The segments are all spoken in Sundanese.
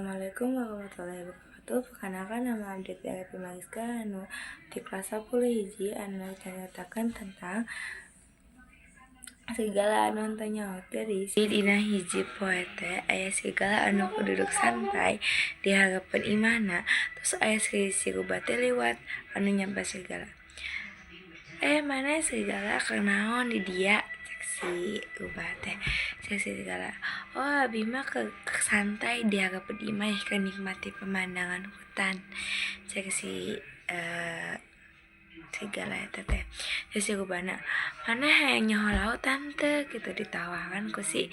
Assalamualaikum warahmatullahi wabarakatuh. Perkenalkan, nama abdi Teh Mariska anu di kelas 10 hiji anu nyaritakeun tentang serigala anu henteu nyaho. Jadi dina hiji poe teh aya serigala anu duduk santai di hareupeun imahna, terus aya si rubah teh liwat anu nyamper serigala. "Eh, maneh serigala, keur naon di dieu?" cek si rubah teh. Cek si serigala, "Oh, abi mah keur santai di hareupeun imah, keur nikmati pemandangan hutan," cek si serigala eta teh. Cek si rubahna, "Maneh hayang nyaho laut henteu?" Kitu ditawaran ku si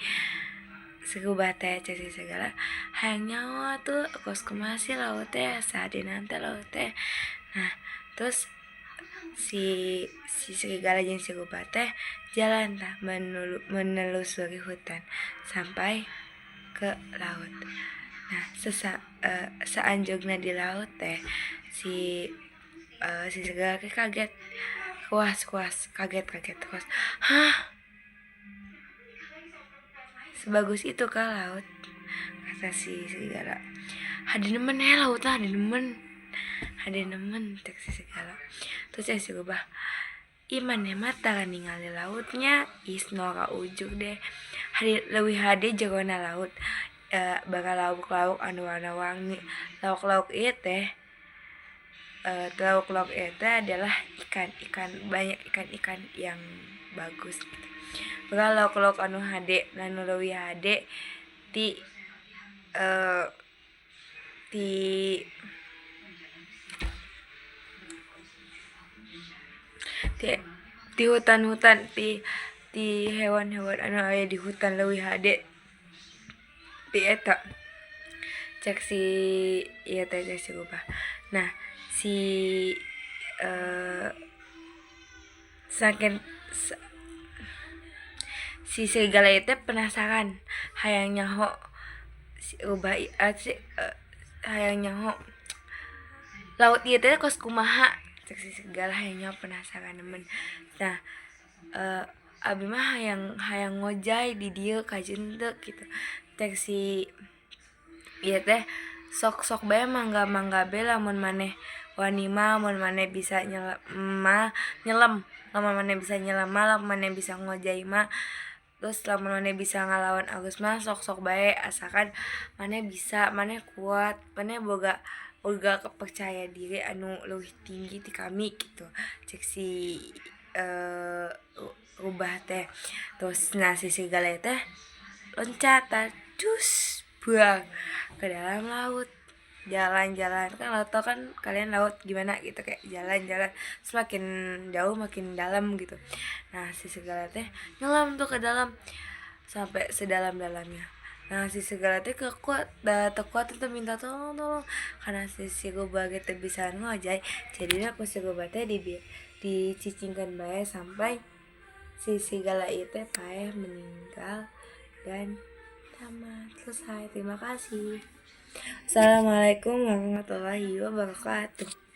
rubah teh. Cek si serigala, "Hayang nyaho atuh, kos kumaha sih laut teh, asa hadena teh laut teh?" Nah, terus si si serigala jeung si rubah teh jalan tah menelusuri hutan sampai ke laut. Nah, saanjugna di laut teh si serigala teh kaget, kuas kuas kaget kaget kuas, "Hah, sebagus itu kah laut?" kata si serigala. "Hade nemen ya laut, hade nemen, hade nemen," cek si serigala. Terus cek si rubah, "Ih, maneh mah tara ningali lautnya, ih, norak ujug deh, hade leuwih hade jerona laut, bakal lauk-lauk anu warna-warni." Lauk-lauk ieu teh, lauk-lauk ieu teh adalah ikan-ikan, banyak ikan-ikan yang bagus gitu. Bakal lauk-lauk anu hade, anu leuwih hade ti ti ti ti hutan-hutan, ti ti hewan-hewan anu aya di hutan, leuwih hade ti eta, cek si ieu teh, cek si rubah. Nah, si saking si serigala ieu teh penasaran, hayang nyaho si rubah si hayang nyaho laut ieu teh kos kumaha, cek si serigala, hayang nyaho, penasaran nemen. Nah, "Abi mah hayang hayang ngojay di dieu, kajeun teu?" kitu cek si ieu teh. "Sok sok bae, mangga mangga bae, lamun maneh wani mah, mun maneh bisa nyelam mah, nyelam, lamun maneh bisa nyelam mah, lamun maneh bisa ngojay mah, terus lamun maneh bisa ngalawan arus mah, sok sok bae, asalkan maneh bisa, maneh kuat, maneh boga boga kepercaya diri anu leuwih tinggi ti kami," gitu cek si rubah teh. Terus nah, si serigala teh loncat tah, cus buang ke dalam laut, jalan-jalan kan laut, tau kan kalian laut gimana gitu, kayak jalan-jalan semakin jauh makin dalam gitu. Nah, si serigala teh nyelam tuh ke dalam sampai sedalam-dalamnya. Nah, si serigala teh kuat dah, kuat itu, minta tolong tolong, karena si si rubah gitu bisa ngojay, jadinya aku si rubah teh dicicingkan bae sampai si serigala itu paeh, meninggal, dan tamat, selesai. Terima kasih. Assalamualaikum warahmatullahi wabarakatuh.